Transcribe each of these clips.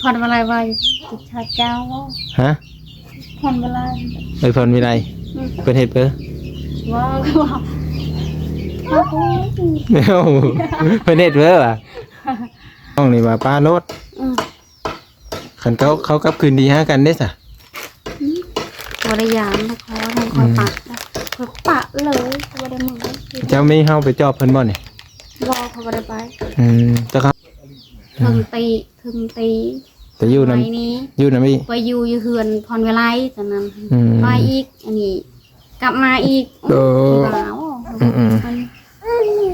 ຜ່ອນມາລາຍໄວ ຕິດຊາດເຈົ້າບໍ່? ຮະ? ຜ່ອນມາລາຍ ເອີ ຜ່ອນວິໄລ ອືມ ເພິ່ນເຮັດເບີ? ບໍ່ ບໍ່ ບໍ່ ເອົ້າ ເພິ່ນເຮັດເບີຫວາ? ນ້ອງນີ້ວ່າປະໂລດ ອືມ ຄັນເຂົາ ເຂົາກັບຄືນດີຫາກັນເດ້ສະ? ອືມ ບໍ່ໄດ້ຢ້ານນະ ເຂົາວ່າ ອືມ ຂ້ອຍປະ ຂ້ອຍປະເລີຍ ບໍ່ໄດ້ເມືອ. ເຈົ້າມີເຮົາໄປຈອບເພິ່ນບໍ່ນີ້? ບໍ່ ຂ້ອຍບໍ່ໄດ້ໄປ ອືມ ເຈົ້າ ເທິງຕີ ເທິງຕີ ໄປຢູ່ນຳ ໄປນີ້ ຢູ່ນຳອີກ ໄປຢູ່ ຢູ່ເຮືອນພອນວິໄລຕອນນັ້ນ ອືມ ໄປອີກ ອັນນີ້ກັບມາອີກ ເອີ ອືມ ອືມ ມັນ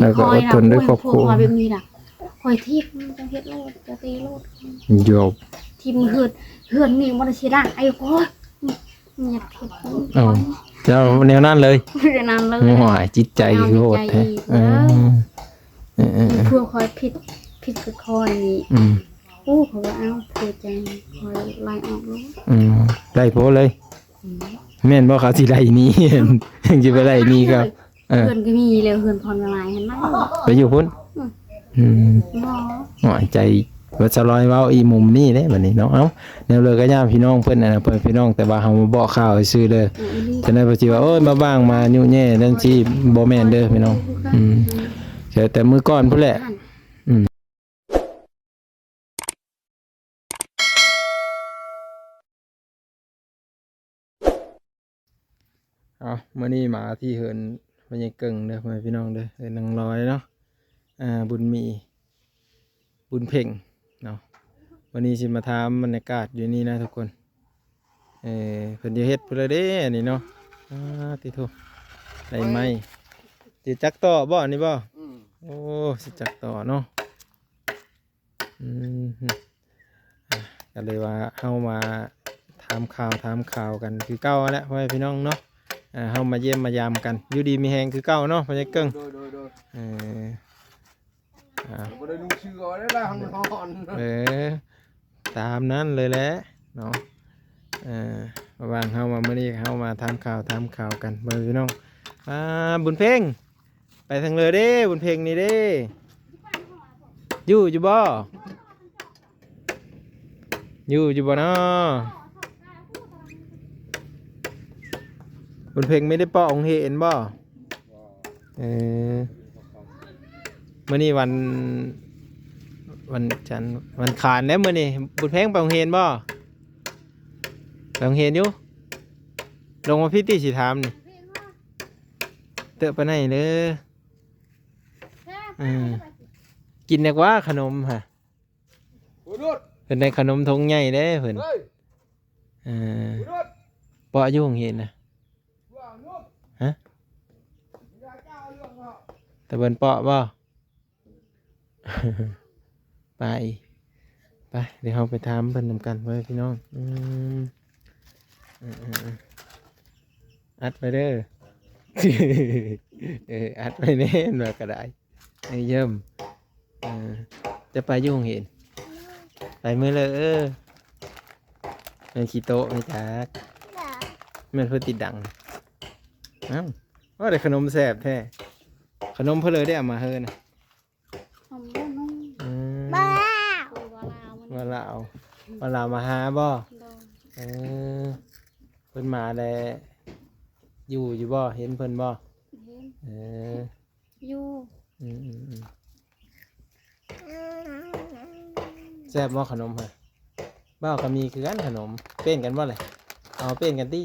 ແລ້ວກໍອົດທົນດ້ວຍຄອບຄົວ ໂອ້ຍ ພວກຂ້ອຍແບບນີ້ລະ ຂ້ອຍຖີບ ເຈົ້າເຮັດໂລດ ເຈົ້າຕີໂລດ ໂຢບ ຖີບເຮືອນ ເຮືອນນີ້ບໍ່ໄດ້ຊິລ້າງ ໄອ້ ໂອ້ຍ ຢາກເຮັດ ເອົ້າ ເຈົ້າແນວນັ້ນເລີຍ ແນວນັ້ນເລີຍ ໂອ້ຍ ຈິດໃຈຄືໂຫດແທ້ ເອີ ເອີ ເອີ ເອີ ພວກຂ້ອຍຜິດ ຜິດຄືຂ້ອຍນີ້ ອືມ ໂອ້ ເຂົາວ່າ ເອົ້າ ເສຍໃຈ ຂ້ອຍໄລ່ອອກໂລດ ອືມ ໄລ່ໂພເລີຍ ອືມ ແມ່ນບໍ່ ເຂົາຊິໄລ່ໜີ ຍັງຊິໄປໄລ່ໜີເຂົາ ເອີ ເຮືອນກໍມີແລ້ວ ເຮືອນຜ່ອນຫຼາຍຫັ້ນນະ ໄປຢູ່ພຸ້ນ ອືມ ອືມ ບໍ່ ໂອ້ຍ ໃຈວ່າສະລອຍເວົ້າອີ່ມຸມນີ້ເດ້ບັດນີ້ເນາະ ເອົ້າ ແນວເລີກະຍາມພີ່ນ້ອງເພິ່ນ ອັນນັ້ນເພິ່ນ ພີ່ນ້ອງ ແຕ່ວ່າເຮົາມາບອກຂ່າວຊື່ໆເດີ ອືມ ຈັ່ງໃດເພິ່ນຊິວ່າ ໂອ້ຍ ມາບ້າງ ມາຍຸແຍ່ ຈັ່ງຊີ້ ບໍ່ແມ່ນເດີພີ່ນ້ອງ ອືມ ແຕ່ ແຕ່ມື້ກ່ອນພຸ້ນແຫຼະ ອືມ ເອົາ ມື້ນີ້ມາທີ່ເຮືອນພໍ່ໃຫຍ່ເກິ່ງເດີ ພໍ່ແມ່ພີ່ນ້ອງເດີ ເຮືອນນາງລອຍເນາະ ອ່າ ບຸນມີ ບຸນເພັງເນາະ ມື້ນີ້ຊິມາຖາມບັນຍາກາດຢູ່ນີ້ນະທຸກຄົນ ເອີ ເພິ່ນຈະເຮັດພຸ້ນລະເດ້ ອັນນີ້ເນາະ ອາ ຕິໂທ ໄດ້ໄມ້ ຊິຈັກຕໍ່ບໍ່ ອັນນີ້ບໍ່? ອືມ ໂອ້ ຊິຈັກຕໍ່ເນາະ ອືມ ອ່ະ ກໍເລີຍວ່າເຮົາມາຖາມຂ່າວ ຖາມຂ່າວກັນຄືເກົ່າຫັ້ນແຫຼະ ພໍ່ແມ່ພີ່ນ້ອງເນາະ ອ່າ ເຮົາມາຢ້ຽມມາຢາມກັນ ຢູ່ດີມີແຮງຄືເກົ່າເນາະ ພໍ່ໃຫຍ່ເກິ່ງ ໂດຍ ໂດຍ ໂດຍ ເອີ ອ່າ ບໍ່ໄດ້ນຸ່ງເສື້ອໄດ້ລະ ຮ້ອນ ເອີ ຕາມນັ້ນເລີຍແຫຼະເນາະ ເອີ ລະຫວ່າງເຮົາມາມື້ນີ້ ເຮົາມາຖາມຂ່າວ ຖາມຂ່າວກັນ ເບິ່ງພີ່ນ້ອງ ອ່າ ບຸນເພັງ ໄປທາງເລີເດ້ ບຸນເພັງນີ້ເດ້ ຢູ່ ຢູ່ບໍ່? ຢູ່ ຢູ່ບໍ່ນໍ? ບຸນເພັງໄມ່ໄດ້ເປາະໂຮງຮຽນບໍ່? ເອີ ມື້ນີ້ວັນ ວັນຈັນ ວັນຄານແລ້ວມື້ນີ້ ບຸນເພັງໄປໂຮງຮຽນບໍ່? ໄປໂຮງຮຽນຢູ່? ລົງມາພີ້ຕິ ຊິຖາມນີ້ ເຕີບປານໃດເດີ? ເອີ ກິນແດ່ກວ່າຂະໜົມຫະ ເພິ່ນໄດ້ຂະໜົມຖົງໃຫຍ່ເດ້ເພິ່ນ ເອີ ເປາະຢູ່ໂຮງຮຽນນະ ຮະ ຕາເບິ່ນເປາະບໍ່? ໄປ ໄປ ດຽວເຮົາໄປຖາມເພິ່ນນຳກັນເວີຍພີ່ນ້ອງ ອືມ ເອີ ເອີ ເອີ ອັດໄວ້ເດີ ເອີ ອັດໄວ້ແນ່ ວ່າກໍໄດ້ ເອີ ຢ້ຽມ ເອີ ຈະໄປຢູ່ໂຮງຮຽນ ໄປມື້ເລີ ເອີ ແມ່ນຂີ້ໂຕະແມ່ນຈັກ ແມ່ນເພິ່ນຕິດດັງ ອ້າວ ໂອ້ ໄດ້ຂະໜົມແຊບແທ້ ຂະໜົມເພິ່ນເລີຍໄດ້ເອົາມາເຮີນະ ອືມ ບໍ່ລາວ ບໍ່ລາວ ບໍ່ລາວມາຫາບໍ່? ໂດຍ ເອີ ເພິ່ນມາແລ້ວ ຢູ່ ຢູ່ບໍ່? ເຫັນເພິ່ນບໍ່? ເຫັນ ເອີ ຢູ່ ອືມ ອືມ ອືມ ແຊບບໍ່ຂະໜົມຫະ? ບ່າວກໍມີຄືກັນຂະໜົມ ປ່ຽນກັນບໍ່ແຫຼະ? ເອົາປ່ຽນກັນຕິ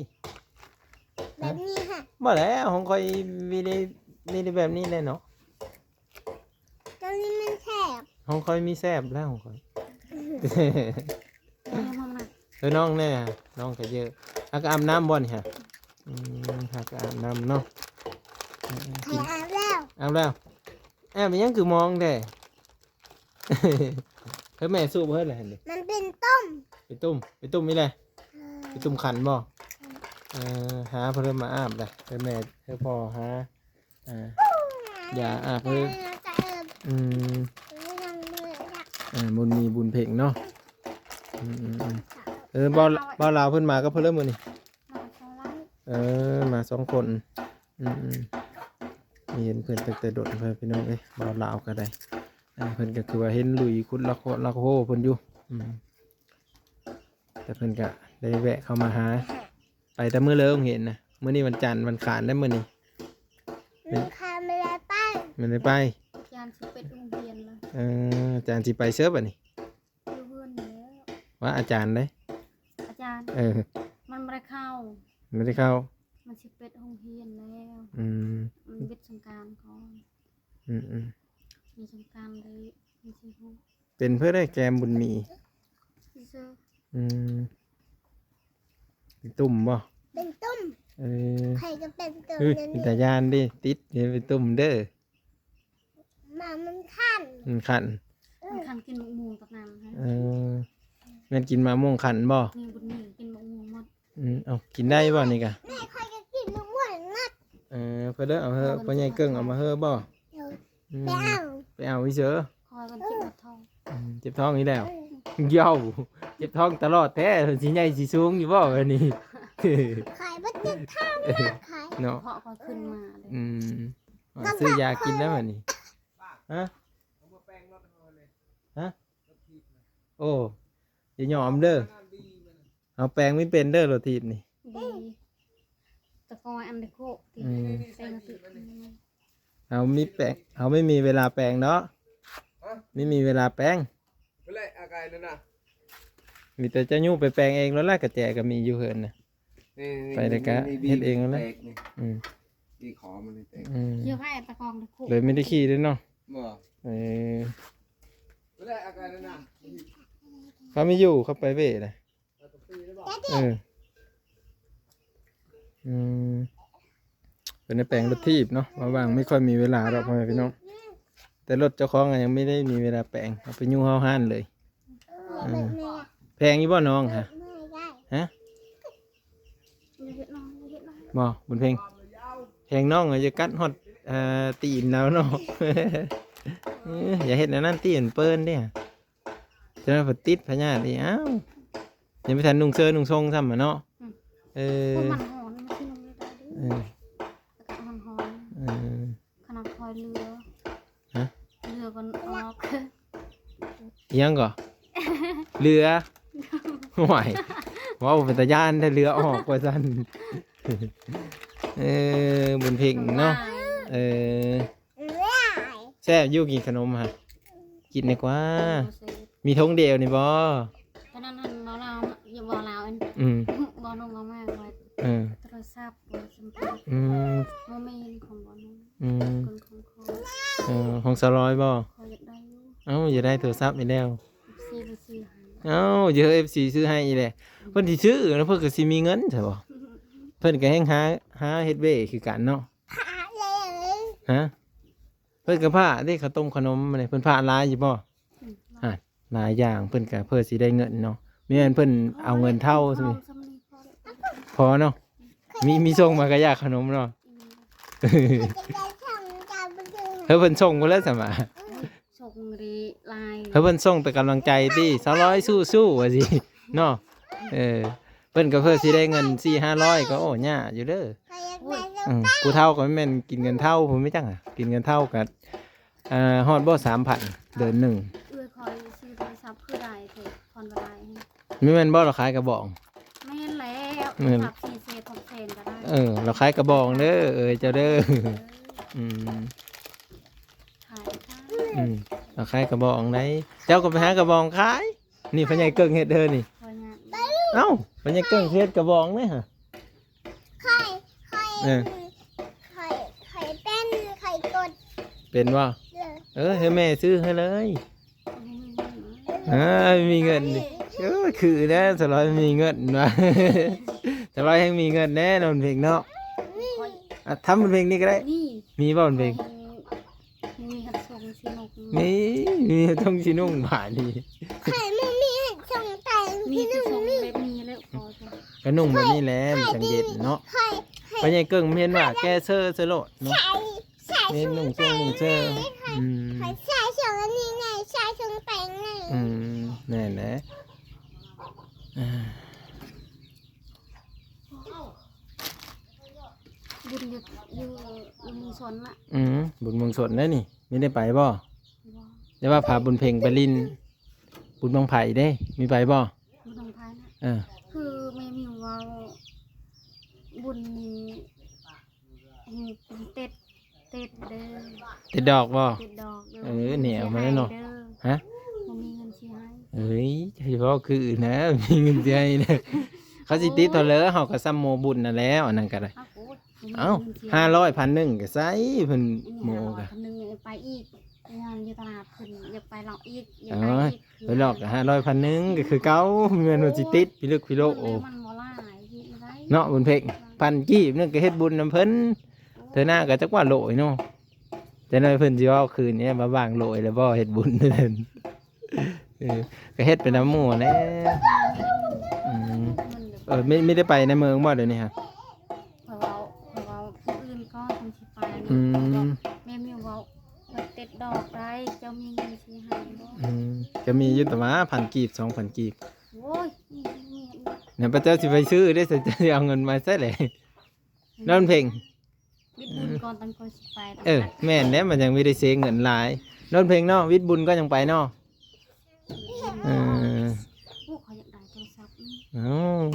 ແບບນີ້ຫະ ບໍ່ແຫຼະ ຂອງຂ້ອຍມີແຕ່ ມີແຕ່ແບບນີ້ແຫຼະເນາະ. ຕົວນີ້ມັນແຊບ ຂອງຂ້ອຍມີແຊບແລ້ວຂອງຂ້ອຍ ເອີ ນ້ອງແນ່ ນ້ອງກະເຢີ ອາ ກະອາບນ້ຳບໍ່ນີ້ຫະ? ອືມ ຫາກະອາບນ້ຳເນາະ ເອີ ເອີ ກິນ ອາບແລ້ວ ອາບແລ້ວ ແອບຫຍັງຄືມອງແທ້? ເຮີ້ຍ ແມ່ສູບເຮີ້ຍແຫຼະຫັ້ນເດ ມັນເປັນຕຸ່ມ ເປັນຕຸ່ມ ເປັນຕຸ່ມອີ່ແຫຼະ ເອີ ເປັນຕຸ່ມຄັນບໍ່? ເອີ ຫາເພິ່ນມາອາບລະ ເຮີ້ຍ ແມ່ ເຮີ້ຍ ພໍ່ຫາ ອ່າ ຢາອາບເຮີ້ຍ ອືມ ເອີ ບຸນມີບຸນເພັງເນາະ ອືມ ອືມ ອືມ ເອີ ບ່າວ ບ່າວລາວເພິ່ນມາກັບເພິ່ນເລີຍມື້ນີ້ ເອີ ມາສອງຄົນ ອືມ ອືມ ເຫັນເພິ່ນຕັ້ງແຕ່ດົນ ພີ່ນ້ອງເອີຍ ບ່າວລາວກໍໄດ້ ອ່າ ເພິ່ນກໍຄືວ່າເຫັນລຸຍຂຸດລັກໂຄ ລັກໂຄເພິ່ນຢູ່ ອືມ ແຕ່ເພິ່ນກະໄດ້ແວະເຂົ້າມາຫາ ໄປແຕ່ມື້ເລີກໂຮງຮຽນນະ. ມື້ນີ້ວັນຈັນ ວັນຄານໄດ໋ມື້ນີ້. ວັນຄານບໍ່ໄດ້ໄປ. ບໍ່ໄດ້ໄປ. ອາຈານຊິປິດໂຮງຮຽນລະ. ເອີ ອາຈານຊິໄປເສີບບັດນີ້. ຢູ່ເຮືອນນີ້ແລ້ວ. ວ່າອາຈານເດ້. ອາຈານ. ເອີ ມັນບໍ່ໄດ້ເຂົ້າ. ບໍ່ໄດ້ເຂົ້າ. ມັນຊິປິດໂຮງຮຽນແລ້ວ. ອືມ ມັນປິດສົງການກ່ອນ. ອືມໆ ມີສົງການເລີຍ ມີຊິຮູ້. ເປັນເພິ່ນໄດ້ແກມບຸນມີ. ຊື່ໆ. ອືມ ເປັນຕຸ່ມບໍ່? ເປັນຕຸ່ມ. ເອີ ໃຜກໍເປັນຕຸ່ມ. ເອີ ເປັນຕາຢ້ານເດ້ ຕິດເດ້ ເປັນຕຸ່ມເດີ. ໝາມັນຄັນ ມັນຄັນ. ເອີ ມັນຄັນກິນໝາກມ່ວງຕອນນັ້ນ. ເອີ ແມ່ນກິນໝາກມ່ວງຄັນບໍ່? ນີ້ບຸນມີກິນໝາກມ່ວງໝົດ. ອືມ ເອົາ ກິນໄດ້ບໍ່ນີ້ກະ? ແມ່ຂ້ອຍກໍກິນໝາກມ່ວງໝົດ. ເອີ ເພິ່ນເດີ ເອົາເຮີ ພໍ່ໃຫຍ່ເກິ່ງເອົາມາເຮີບໍ່? ເອີ ອືມ ໄປເອົາ ໄປເອົາອີເຊີ. ຂ້ອຍມັນເຈັບທ້ອງ. ອືມ ເຈັບທ້ອງອີກແລ້ວ. ເອີ ເຍົາ ເຈັບທ້ອງຕະຫຼອດແທ້ ຊິໃຫຍ່ຊິສູງຢູ່ບໍ່ບາດນີ້? ຂ້ອຍບໍ່ເຈັບທ້ອງນະ ຂ້ອຍເນາະ. ເພາະຂ້ອຍຂຶ້ນມາເລີຍ. ອືມ ຊື້ຢາກິນແລ້ວບາດນີ້. ຮະ? ຮະ? ໂອ້ ຢ່າຍອມເດີ. ເຮົາແປງບໍ່ເປັນເດີ ລົດຖີບນີ້. ດີ ຕະກອຍອັນເດໂຄ. ອືມ ເຮົາມີແປງ ເຮົາໄມ່ມີເວລາແປງເນາະ. ຮະ? ໄມ່ມີເວລາແປງ. ເວລາອາກາຍນັ້ນນະ ມີແຕ່ເຈົ້າຍູ້ໄປແປງເອງໂລດລະ. ກະແຈກໍມີຢູ່ເຮືອນນະ. ນີ້ ໄປແລ້ວກະເຮັດເອງນະ. ອືມ ດີຂໍມັນແຕກ. ອືມ ເອີ ໄປຕະກອງເດໂຄ ເລີຍໄມ່ໄດ້ຂີ່ເລີຍເນາະ. ບໍ່. ເອີ ເວລາອາກາຍນັ້ນນະ ເຂົາມີຢູ່ ເຂົາໄປເວນະ. ເອີ ອືມ ເພິ່ນໄດ້ແປງລົດຖີບເນາະ ວ່າຫວ່າງໄມ່ຄ່ອຍມີເວລາດອກ ພໍ່ແມ່ພີ່ນ້ອງ. ແຕ່ລົດເຈົ້າຂອງກໍຍັງໄມ່ໄດ້ມີເວລາແປງ ເອົາໄປຢູ່ເຮົາຮ້ານເລີຍ. ເອີ ແພງຢູ່ບໍ່ນ້ອງ? ຮະ? ບໍ່ ບຸນເພັງ ແພງນ້ອງ ຢ່າກັດຮອດ ເອີ ຕີນລາວເນາະ. ເອີ ຢ່າເຮັດແນວນັ້ນ ຕີນເປີນເດ້. ຈະໄດ້ບໍ່ຕິດພະຍາດອີກ. ອ້າວ ຍັງບໍ່ທັນນຸ່ງເສື້ອນຸ່ງຊົງຊ້ຳຫັ້ນເນາະ. ອືມ ເອີ ມັນຮ້ອນ ມັນຊິນຸ່ງໄດ້ເດີ. ເອີ ມັນຮ້ອນ. ເອີ ຂະໜາດຄອຍເຫຼືອ. ຮະ? ເຫຼືອກໍອອກ. ອີຫຍັງກໍ? ເຫຼືອ? ໂອ້ຍ ເວົ້າເປັນຕາຢ້ານແທ້ ເຫຼືອອອກວ່າຊັ້ນ. ເອີ ບຸນເພັງເນາະ. ເອີ ແຊບຢູ່ກິນຂະໜົມຫະ ກິນດີກວ່າ. ບໍ່ແຊບ. ມີຖົງດຽວນີ້ບໍ່? ຕອນນັ້ນຫັ້ນເວົ້າລາວ ເວົ້າລາວອັນ ອືມ ບໍ່ນຸ່ງເອົາມາໄວ້. ເອີ ໂທລະສັບບໍ່ສຳພັດ. ອືມ ບໍ່ແມ່ນຂອງບໍ່ນຸ່ງ. ອືມ ຂອງຂ້ອຍ. ເອີ ຂອງສາວລອຍບໍ່? ຂ້ອຍຢາກໄດ້ຢູ່. ເອົ້າ ຢາກໄດ້ໂທລະສັບອີກແລ້ວ. ເອັຟຊີ ບໍ່ຊື້ໃຫ້. ເອົ້າ ເຈີ ເອັຟຊີ ຊື້ໃຫ້ອີກແຫຼະ. ເພິ່ນຊິຊື້ແລ້ວ ເພິ່ນກໍຊິມີເງິນໃຊ່ບໍ່? ເພິ່ນກໍແຮ່ງຫາ ຫາເຮັດເວຄືກັນເນາະ. ພະເລີຍ. ຮະ? ເພິ່ນກໍພະເດ້ ເຂົ້າຕົ້ມຂະໜົມນີ້ ເພິ່ນພະຫຼາຍຢູ່ບໍ່? ອືມ ຮະ ຫຼາຍຢ່າງ ເພິ່ນກໍເພື່ອຊິໄດ້ເງິນເນາະ. ມີອັນເພິ່ນເອົາເງິນເທົ່າ ເທົ່າສ່ຳນີ້ ພໍເນາະ. ມີ ມີສົ່ງມາກະຢາກຂະໜົມເນາະ. ອືມ ເອີ ເພິ່ນສົ່ງພຸ້ນແຫຼະຊະຫວາ. ອືມ ສົ່ງດີຫຼາຍ. ເພິ່ນສົ່ງແຕ່ກຳລັງໃຈຕິ ສາວລອຍສູ້ໆ ວ່າຊີ້ເນາະ. ເອີ ເພິ່ນກໍເພື່ອຊິໄດ້ເງິນສີ່ຫ້າຮ້ອຍ ກໍໂອ້ ຍາກຢູ່ເດີ. ອືມ ຜູ້ເຖົ້າກໍແມ່ນກິນເງິນເຖົ້າພຸ້ນ ມີຫຍັງຫະ ກິນເງິນເຖົ້າກໍ ເອີ ຮອດບໍ່ສາມພັນ ເດືອນໜຶ່ງ. ເອື້ອຍຂ້ອຍຊື້ໂທລະສັບຄືໄດ້ແທ້ ຜ່ອນບໍ່ໄດ້. ແມ່ນບໍ່ ລາວຂາຍກະບອງ? ແມ່ນແລ້ວ ແມ່ນ ໂທລະສັບສີ່ແສນ ຫົກແສນກໍໄດ້. ເອີ ລາວຂາຍກະບອງເດີ ເອື້ອຍເຈົ້າເດີ. ເອີ ອືມ ຂາຍ ອືມ ລາວຂາຍກະບອງໄດ໋. ເຈົ້າກໍໄປຫາກະບອງຂາຍ. ນີ້ພໍ່ໃຫຍ່ເກິ່ງເຮັດເດີນີ້. ເອົ້າ ພໍ່ໃຫຍ່ເກິ່ງເຮັດກະບອງເດ້ຫະ. ຂ້ອຍ ຂ້ອຍ ເອີ ຂ້ອຍ ຂ້ອຍເປັນ ຂ້ອຍກົດ ເປັນບໍ່? ເອີ ເອີ ໃຫ້ແມ່ຊື້ໃຫ້ເລີຍ. ເອີ ມີເງິນນີ້ ເອີ ຄືແລ້ວ ສາວລອຍມີເງິນວ່າ. ສາວລອຍແຮ່ງມີເງິນແນ່ນອນເພັງເນາະ. ອ່ະ ທຳເປັນເພງນີ້ກໍໄດ້. ມີ ມີບໍ່ເປັນເພງ? ມີຮັດຊົງຊິນຸ່ງ ມີ ມີຮັດຊົງຊິນຸ່ງບາດນີ້. ຂ້ອຍບໍ່ມີຮັດຊົງແຕ່ງ ມີແຕ່ຊົງແບບນີ້ແຫຼະ ຂໍ ກໍນຸ່ງແບບນີ້ແຫຼະ ມັນຈັ່ງເຢັນເນາະ. ພໍ່ໃຫຍ່ເກິ່ງເຫັນວ່າແກ່ເຊີ ເຊີໂລດເນາະ. ໃສ່ ໃສ່ ເຫັນນຸ່ງຊົງນຸ່ງເຊີ ອືມ ຂ້ອຍໃສ່ຊົງອັນນີ້ແນ່ ໃສ່ຊົງແປງແນ່. ອືມ ແມ່ນແຫຼະ. ອ່າ ບຸນຢູ່ ຢູ່ ຢູ່ເມືອງຊົນນະ. ອືມ ບຸນເມືອງຊົນເດ້ນີ້ ມີໄດ້ໄປບໍ່? ບໍ່ ແຕ່ວ່າພາບຸນເພັງໄປຫຼິ້ນ ບຸນບັ້ງໄຟເດ້ ມີໄປບໍ່? ບຸນບັ້ງໄຟນະ. ເອີ ຄືແມ່ມິວເວົ້າ ບຸນນີ້ ເຮັດເຕັດ ເຕັດເດີ ເຕັດດອກບໍ່? ເຕັດດອກເດີ ເອີ ແນວມາເນາະ ເດີ ຮະ ບໍ່ມີເງິນຊິໃຫ້ ເອີຍ ຈະເວົ້າຄືນະ ມີເງິນຊິໃຫ້ນະ ເຂົາຊິຕິດເທົ່າເລີ ເຮົາກໍສ່ຳໂມບຸນນັ້ນແຫຼ້ວ ອັນນັ້ນກໍໄດ້ ເອົ້າ ຫ້າຮ້ອຍ ພັນໜຶ່ງກໍໃຊ້ເພິ່ນໂມກະ ພັນໜຶ່ງໄປອີກ ໄປງານຢູ່ຕະຫຼາດເພິ່ນ ຢາກໄປເລາະອີກ ຢາກໄດ້ອີກ ເອີ ໄປເລາະກໍຫ້າຮ້ອຍ ພັນໜຶ່ງກໍຄືເກົ່າ ເງິນມັນຊິຕິດພິລຶກພິໂລ ໂອ້ ມັນບໍ່ຫຼາຍ ເຮັດບໍ່ໄດ້ເນາະ ບຸນເພັງ ພັນກີບໜຶ່ງກໍເຮັດບຸນນຳເພິ່ນ ເທື່ອໜ້າກໍຈັກວ່າໂຫຼຍເນາະ ຈັກໜ້ອຍເພິ່ນຊິເວົ້າຄືນນີ້ ວ່າຫວ່າງໂຫຼຍແລ້ວບໍ່ເຮັດບຸນ ເອີ ກໍເຮັດໄປນຳໝູ່ແຫຼະ ອືມ ເອີ ມີ ມີໄດ້ໄປໃນເມືອງບໍ່ດຽວນີ້ຮະ? ຂ້ອຍເວົ້າ ຂ້ອຍເວົ້າມື້ອື່ນກ່ອນ ຈັ່ງຊິໄປ ອືມ ແມ່ມິວເວົ້າ ເຮັດເຕັດດອກໄດ້ ເຈົ້າມີເງິນຊິໃຫ້ບໍ່? ອືມ ກໍມີຢູ່ ແຕ່ວ່າພັນກີບ ສອງພັນກີບ ໂອ້ຍ ນີ້ ນີ້ ນີ້ ແລ້ວພະເຈົ້າຊິໄປຊື້ເດ້ ເຈົ້າຊິເອົາເງິນມາໃສແຫຼະ ເນາະ ເພັງ ວິດບຸນກ່ອນ ຈັ່ງຄ່ອຍຊິໄປ ເອີ ແມ່ນແຫຼະ ມັນຍັງບໍ່ໄດ້ເສຍເງິນຫຼາຍ ເນາະ ເພັງເນາະ ວິດບຸນກ່ອນຈັ່ງໄປເນາະ ເອີ ໂອ້ ຂ້ອຍຢາກໄດ້ໂທລະສັບນີ້ ເອົ້າ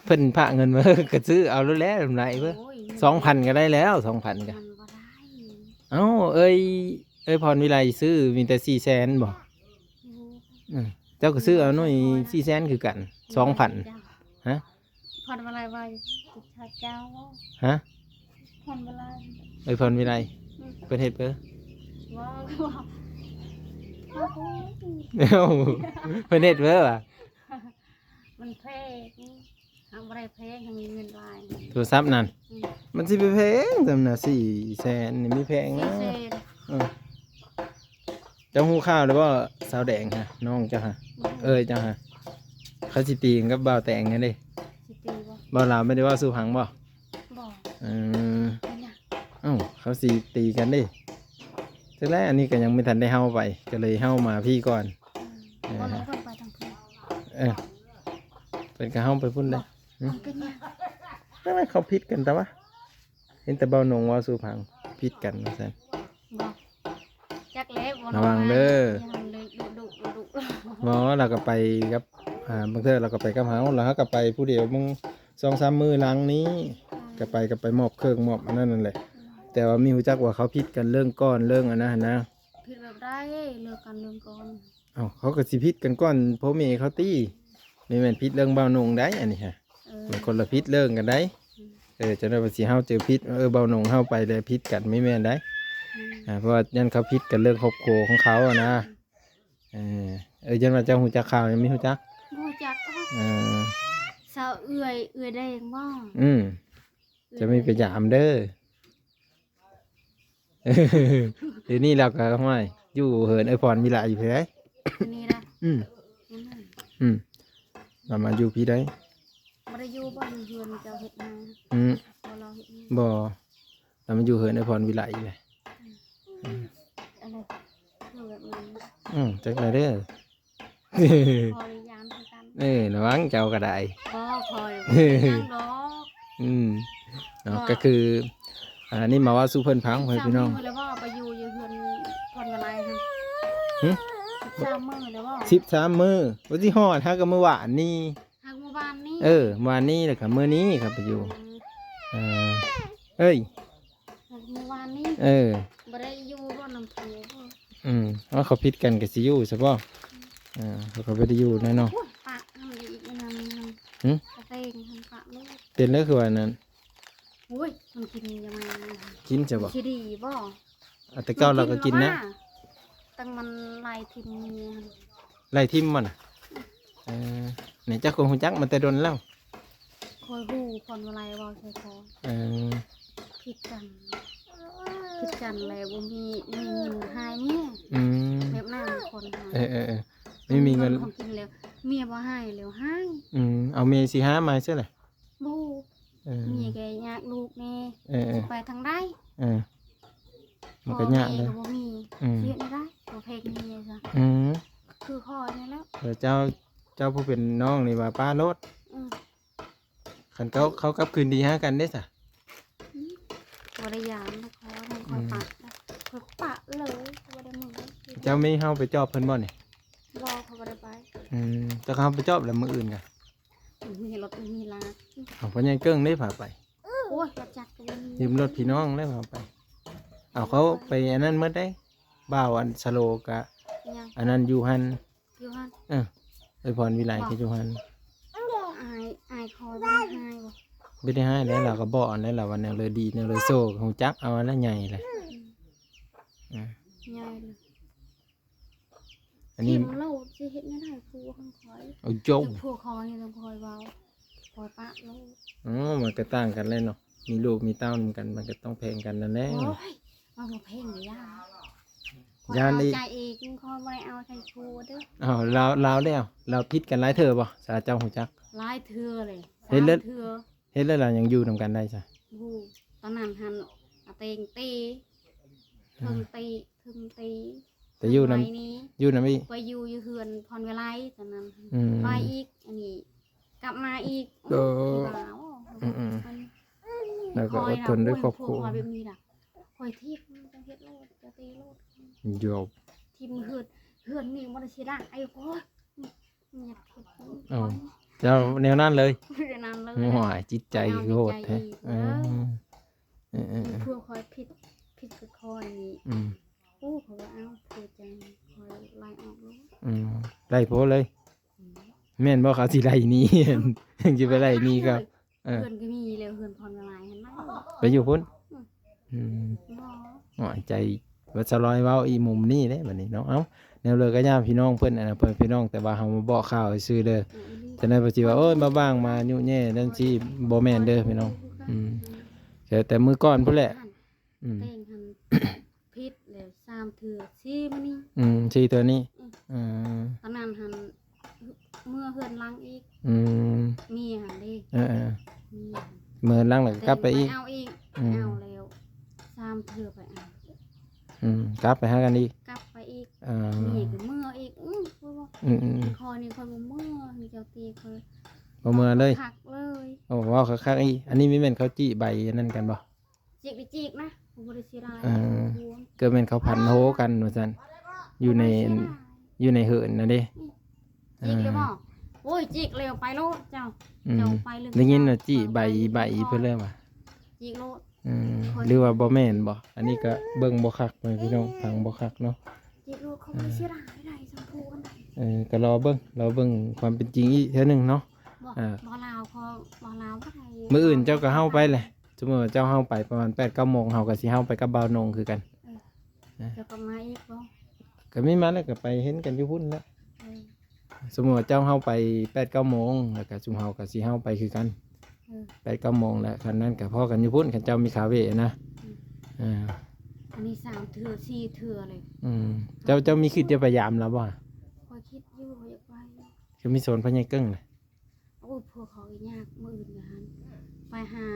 ເພິ່ນພາກເງິນມາ ກໍຊື້ເອົາໂລດແຫຼະ ຫຼາຍເວີ້ຍ ໂອ້ຍ ສອງພັນກໍໄດ້ແລ້ວ ສອງພັນກໍ ມັນບໍ່ໄດ້ ເອົ້າ ເອີຍ ເອີຍ ພອນວິໄລຊື້ມີແຕ່ສີ່ແສນບໍ່? ໂອ້ ເອີ ເຈົ້າກໍຊື້ເອົາໜ່ວຍສີ່ແສນຄືກັນ ສອງພັນ ຮະ? ພອນວະໄລວ່າ ເຈົ້າ ຮະ? ພອນວະໄລ ເອີຍ ພອນວິໄລ ອືມ ເພິ່ນເຮັດເບີ? ບໍ່ ເອົ້າ ເພິ່ນເຮັດເບີຫວາ? ມັນແພງ ເຮົາບໍ່ໄດ້ແພງ ເຮົາມີເງິນຫຼາຍ ໂທລະສັບນັ້ນ ອືມ ມັນຊິໄປແພງສ່ຳນະ ສີ່ແສນນີ້ ມີແພງນະ ສີ່ແສນ ເອີ ເຈົ້າຮູ້ຂ່າວແລ້ວບໍ່ ສາວແດງຫະ ນ້ອງເຈົ້າຫະ ບໍ່ຮູ້ ເອີຍເຈົ້າຫະ ເຂົາຊິຕີກັນກັບບ່າວແຕງຫັ້ນເດ້ ຊິຕີບໍ່? ບ່າວລາວບໍ່ໄດ້ເວົ້າສູ່ຟັງບໍ່? ບໍ່ ເອີ ເປັນຫຍັງ? ເອົ້າ ເຂົາຊິຕີກັນເດ້ ຈັກແລ້ວ ອັນນີ້ກໍຍັງບໍ່ທັນໄດ້ເຮົາໄປ ກໍເລີຍເຮົາມາພີ້ກ່ອນ ອືມ ເອີ ບໍ່ ເພິ່ນໄປທາງພຸ້ນ ເອີ ເພິ່ນກໍເຮົາໄປພຸ້ນເດ້ ບໍ່ ຫຶ? ມັນເປັນຫຍັງ? ແຕ່ວ່າເຂົາຜິດກັນ ແຕ່ວ່າ ເຫັນແຕ່ບ່າວນົງເວົ້າສູ່ຟັງ ຜິດກັນວ່າຊັ້ນ ບໍ່ ຈັກແລ້ວ ລະວັງເດີ ບໍ່ ລາວກໍໄປກັບ ອ່າ ບາງເທື່ອລາວກໍໄປກັບເຮົາ ລະເຮົາກໍໄປຜູ້ດຽວ ມື້ ສອງສາມມື້ຫຼັງນີ້ ອືມ ກໍໄປ ກໍໄປມອບເຄື່ອງມອບອັນນັ້ນນັ້ນແຫຼະ ອືມ ແຕ່ວ່າມີຮູ້ຈັກວ່າເຂົາຜິດກັນເລື່ອງກ້ອນເລື່ອງອັນນັ້ນຫັ້ນນະ ຜິດແບບໃດ? ເລື່ອງກັນເລື່ອງກ້ອນ ເອົ້າ ເຂົາກໍຊິຜິດກັນກ່ອນພໍ່ແມ່ເຂົາຕິ ບໍ່ແມ່ນຜິດເລື່ອງບ່າວນົງໃດ ອັນນີ້ຫະ ເອີ ມັນຄົນລະຜິດເລື່ອງກັນໃດ ອືມ ເອີ ຈັ່ງໃດວ່າຊິເຮົາເຈີຜິດ ເອີ ບ່າວນົງເຮົາໄປແລ້ວຜິດກັນ ບໍ່ແມ່ນໃດ ອືມ ອ່າ ເພາະວ່າຢ້ານເຂົາຜິດກັນເລື່ອງຄອບຄົວຂອງເຂົາຫັ້ນນະ ອືມ ເອີ ເອີ ຢ້ານວ່າເຈົ້າຮູ້ຈັກຂ່າວ ຍັງມີຮູ້ຈັກ ບໍ່ຮູ້ຈັກ ເອີ ສາວເອື້ອຍ ເອື້ອຍແດງບໍ່? ອືມ ຈະມີໄປຢາມເດີ ດຽວນີ້ລາວກໍ ຫ້ວຍ ຢູ່ເຮືອນເອື້ອຍພອນວິໄລຢູ່ພີ້ໃດ໋ ນີ້ນະ ອືມ ອືມ ອືມ ລາວມາຢູ່ພີ້ໃດ໋ ບໍ່ໄດ້ຢູ່ບໍ່? ຢູ່ເຮືອນເຈົ້າເຮັດນາ ອືມ ບໍ່ ລາວເຮັດນາ ບໍ່ ລາວມາຢູ່ເຮືອນເອື້ອຍພອນວິໄລແຫຼະ ອືມ ອືມ ອັນນັ້ນຄືແບບນັ້ນ ອືມ ຈັກແລ້ວເດີ ຂໍອະນຸຍາດຄືກັນ ເອີ ລະວັງເຈົ້າກໍໄດ້ ບໍ່ ຂ້ອຍບໍ່ຫຍັງດອກ ອືມ ເນາະ ກໍຄື ອັນນີ້ມາເວົ້າສູ່ເພິ່ນຟັງ ພໍ່ແມ່ພີ່ນ້ອງ ສິບສາມມື້ແລ້ວບໍ່? ໄປຢູ່ ຢູ່ເຮືອນພອນວະໄລຫັ້ນ ຫຶ? ສິບສາມມື້ແລ້ວບໍ່? ສິບສາມມື້ ບໍ່ຊິຮອດ ຫາກໍມື້ວານນີ້ ຫາກໍມື້ວານນີ້ ເອີ ວານນີ້ ແລ້ວກໍມື້ນີ້ຄັບໄປຢູ່ ອືມ ເອີ ເອີຍ ເມື່ອວານນີ້ ເອີ ບໍ່ໄດ້ຢູ່ບໍ່ນຳເຂົາບໍ່? ອືມ ເອົາ ເຂົາຜິດກັນກໍຊິຢູ່ຊະບໍ່? ເອີ ເຂົາກໍບໍ່ໄດ້ຢູ່ແນ່ເນາະ ໂອ້ຍ ປະຫັ້ນອີກ ອັນນັ້ນ ຫຶ? ກະເຕັງຫັ້ນປະໂລດ ເປັນແລ້ວຄືວ່ານັ້ນ ໂອ້ຍ ມັນກິນຢາມາ ກິນຊະບໍ່? ຊິດີບໍ່? ອາ ແຕ່ເກົ່າລາວກໍກິນນະ ຕັ້ງມັນໄລ່ຖິ້ມເມຍຫັ້ນ ໄລ່ຖິ້ມມັນ ເອີ ນີ້ເຈົ້າກໍຮູ້ຈັກມາແຕ່ດົນແລ້ວ ຂ້ອຍຮູ້ ພອນວະໄລເວົ້າໃສ່ຂ້ອຍ ເອີ ຜິດກັນ ຜິດກັນແລ້ວບໍ່ມີ ມີເງິນໃຫ້ເມຍ ອືມ ແບບນັ້ນຄົນ ເອີໆໆ ມີ ມີເງິນ ຂອງກິນແລ້ວ ເມຍບໍ່ໃຫ້ແລ້ວຮ້າຍ ອືມ ເອົາເມຍຊິຫາມາໃສລະ? ບໍ່ ເອີ ເມຍກໍຍາກລູກແດ່ ເອີໆ ຊິໄປທາງໃດ ເອີ ມັນກໍຍາກເດ້ ພໍ່ແມ່ກໍບໍ່ມີ ອືມ ຊິເຮັດແນວໃດ ບໍ່ເພງເມຍຊະ ອືມ ຄືຂ້ອຍນີ້ແຫຼະ ແລ້ວເຈົ້າ ເຈົ້າຜູ້ເປັນນ້ອງນີ້ວ່າປະໂລດ ອືມ ຄັນເຂົາ ເຂົາກັບຄືນດີຫາກັນເດ້ຊະ ອືມ ບໍ່ໄດ້ຢາມນະ ຂໍໃຫ້ຂ້ອຍປະ ອືມ ຂ້ອຍປະເລີຍ ບໍ່ໄດ້ມື້ ເຈົ້າມີເຮົາໄປຈອບເພິ່ນບໍ່ນີ້? ບໍ່ ຂ້ອຍບໍ່ໄດ້ໄປ ອືມ ແຕ່ເຮົາໄປຈອບແລ້ວມື້ອື່ນກະ ລົດມີລາກ. ເອົາ ພໍ່ໃຫຍ່ເກິ່ງເດ້ພາໄປ. ໂອ້ຍ ລົດຈັກກໍບໍ່ມີ. ຢືມລົດພີ່ນ້ອງເດ້ພາໄປ. ເອົາ ເຂົາໄປອັນນັ້ນໝົດເດ້. ບ່າວອັນສະໂລກະ ຫຍັງ? ອັນນັ້ນຢູ່ຫັ້ນ. ຢູ່ຫັ້ນ. ເອີ ເອື້ອຍພອນວິໄລກໍຢູ່ຫັ້ນ. ອ້າຍ ອ້າຍຄອຍບໍ່ໄດ້ຮ້າຍບໍ່? ບໍ່ໄດ້ຮ້າຍແລ້ວ ລາວກໍບອກອັນນັ້ນລະວ່າແນວເລີດີ ແນວເລີໂຊ ຮູ້ຈັກເອົາອັນນັ້ນໃຫຍ່ແຫຼະ. ອືມ ອືມ ໃຫຍ່ເລີຍ. ອັນນີ້ ຖິ້ມໂລດ ຊິເຮັດແນວໃດ ຜົວຂອງຂ້ອຍ. ໂອ້ໂຈ ຜົວຂ້ອຍນີ້ຕ້ອງຄອຍເວົ້າ ຂ້ອຍປະໂລດ. ອໍ ມັນກໍຕ່າງກັນແຫຼະເນາະ ມີລູກມີເຕົ້ານຳກັນ ມັນກໍຕ້ອງແພງກັນນັ້ນແຫຼະ. ໂອ້ຍ ມັນບໍ່ແພງເດ້ ຢ້ານ ຢ້ານອີກ ຂ້ອຍເອົາໃຈອີກ ຂ້ອຍບໍ່ໄດ້ເອົາໃຈຜົວເດີ້. ອ້າວ ລາວ ລາວແລ້ວ ລາວຜິດກັນຫຼາຍເທື່ອບໍ່? ສາເຈົ້າຮູ້ຈັກ ຫຼາຍເທື່ອເລີຍ ເຮັດແລ້ວ ສາມເທື່ອ. ເຮັດແລ້ວລາວຍັງຢູ່ນຳກັນໄດ້ຊະ? ໂອ້ ຕອນນັ້ນຫັ້ນ ອາເຕັງຕີ ເທິງຕີ ເທິງຕີ ໄປຢູ່ນຳ ໄປນຳອີກ ໄປຢູ່ ຢູ່ເຮືອນພອນວິໄລຕອນນັ້ນ. ອືມ ໄປອີກ ອັນນີ້ ກັບມາອີກ. ເອີ ອືມໆ ແລ້ວກໍອົດທົນດ້ວຍຄອບຄົວ. ຂ້ອຍແບບນີ້ລະ ຂ້ອຍທີບ ເຈົ້າເຮັດໂລດ ເຈົ້າຕີໂລດ. ໂຢ ທີບເຮືອນ ເຮືອນນີ້ບໍ່ໄດ້ຊິລະ ໄອ້ ໂອ້ຍ ຢາກເຮັດ. ເອົ້າ ເຈົ້າແນວນັ້ນເລີຍ? ແນວນັ້ນເລີຍ. ໂອ້ຍ ຈິດໃຈຄືໂຫດແທ້. ເອີ ເອີໆ ຜົວຂ້ອຍຜິດ ຜິດກັບຂ້ອຍນີ້. ອືມ ໂອ້ ຂ້ອຍວ່າ ເອົ້າ ຜົວເຈົ້າ ຂ້ອຍໄລ່ອອກໂລດ. ອືມ ໄລ່ຜົວເລີຍ. ອືມ ແມ່ນບໍ່ ເຂົາຊິໄລ່ໜີ ຊິໄປໄລ່ໜີເຂົາ. ເອີ ເຮືອນກໍມີແລ້ວ ເຮືອນພອນວາລາຍຫັ້ນນະ ໄປຢູ່ພຸ້ນ. ອືມ ອືມ ບໍ່ ໂອ້ຍ ໃຈວ່າສະລອຍເວົ້າອີ່ມຸມນີ້ເດ້ບັດນີ້ເນາະ. ເອົ້າ ແນວເລີກໍຢ່າ ພີ່ນ້ອງເພິ່ນ ອັນນັ້ນເພິ່ນ ພີ່ນ້ອງ ແຕ່ວ່າເຮົາມາບອກຂ່າວຊື່ໆເດີ. ອືມ ຈັ່ງໃດເພິ່ນຊິວ່າ ໂອ້ຍ ມາຫວ່າງມາຍູ້ແຍ່ນັ້ນຊິ ບໍ່ແມ່ນເດີພີ່ນ້ອງ. ອືມ ແຕ່ ແຕ່ມື້ກ່ອນພຸ້ນແຫຼະ. ອືມ ແຕ່ງຫັ້ນຜິດແລ້ວສາມເທື່ອ ສີ່ມື້ນີ້. ອືມ ສີ່ເທື່ອນີ້. ອືມ ອືມ ຕອນນັ້ນຫັ້ນ ເມືອເຮືອນຫຼັງອີກ. ອືມ ເມຍຫັ້ນເດ້. ເອີໆ ເມຍ ເມືອເຮືອນຫຼັງແລ້ວກໍກັບໄປອີກ. ເອົາອີກ. ອືມ ເອົາແລ້ວສາມເທື່ອໄປເອົາ. ອືມ ກັບໄປຫາກັນອີກ. ກັບໄປອີກ. ເອີ ເມຍກໍເມືອອີກ. ອືມ ອືມໆ ຂ້ອຍນີ້ຂ້ອຍບໍ່ເມືອ ມີເຈົ້າຕີຂ້ອຍ ບໍ່ເມືອເລີຍ ຄັກເລີຍ. ໂອ້ ເວົ້າຄັກໆອີກ. ອັນນີ້ແມ່ນເຂົາຈີ້ໃບອັນນັ້ນກັນບໍ່? ຈີກໄດ້ຈີກນະ ບໍ່ໄດ້ເສຍດາຍ. ເອີ ເກີດແມ່ນເຂົາພັນໂຮກັນວ່າຊັ້ນ ຢູ່ໃນ ບໍ່ໄດ້ເສຍດາຍ ຢູ່ໃນເຫີນນະເດ້. ອືມ ເອີ ຈີກແລ້ວບໍ່? ໂອ້ຍ ຈີກແລ້ວໄປໂລດເຈົ້າ. ອືມ ເຈົ້າໄປເລີຍ ໄດ້ຍິນວ່າຈີກໃບ ເຈົ້າໄປ ໃບເພິ່ນເລີຍວ່າ ຈີກໂລດ. ອືມ ຂ້ອຍ ຫຼືວ່າບໍ່ແມ່ນບໍ່? ອັນນີ້ກໍເບິ່ງບໍ່ຄັກເລີຍພີ່ນ້ອງ ຟັງບໍ່ຄັກເນາະ. ຈີກໂລດ ເຂົາບໍ່ໄດ້ເສຍດາຍໄດ້ສຳພູອັນໃດ. ເອີ ກໍລໍເບິ່ງ ລໍເບິ່ງຄວາມເປັນຈິງອີກເທື່ອໜຶ່ງເນາະ. ບໍ່ ອ່າ ບໍ່ລາວ ເພາະບໍ່ລາວບໍ່ໄດ້. ມື້ອື່ນເຈົ້າກໍເຮົາໄປແຫຼະ. ສົມມຸດວ່າເຈົ້າເຮົາໄປປະມານແປດເກົ້າໂມງ ເຮົາກໍຊິເຮົາໄປກັບບ່າວນົງຄືກັນ. ເອີ ເອີ ເຈົ້າກໍມາອີກບໍ່? ກໍມີມາແລ້ວ ກໍໄປເຫັນກັນຢູ່ພຸ້ນແຫຼະ. ເອີ ສົມມຸດວ່າເຈົ້າເຮົາໄປແປດເກົ້າໂມງ ແລ້ວກໍຊຸມເຮົາກໍຊິເຮົາໄປຄືກັນ. ເອີ ແປດເກົ້າໂມງແລ້ວ ຄັນນັ້ນກໍພໍ້ກັນຢູ່ພຸ້ນ ຄັນເຈົ້າມີຄາເວະນະ. ອືມ ເອີ ອັນນີ້ສາມເທື່ອ ສີ່ເທື່ອເລີຍ. ອືມ ເຈົ້າ ເຈົ້າມີຄິດຈະໄປຢາມລາວບໍ່? ຂ້ອຍຄິດຢູ່ ຂ້ອຍຢາກໄປຢູ່. ຄືມີສວນພໍ່ໃຫຍ່ເກິ່ງນະ. ໂອ້ຍ ພວກເຂົາຍາກ ມື້ອື່ນກໍຫັ້ນ ໄປຫາ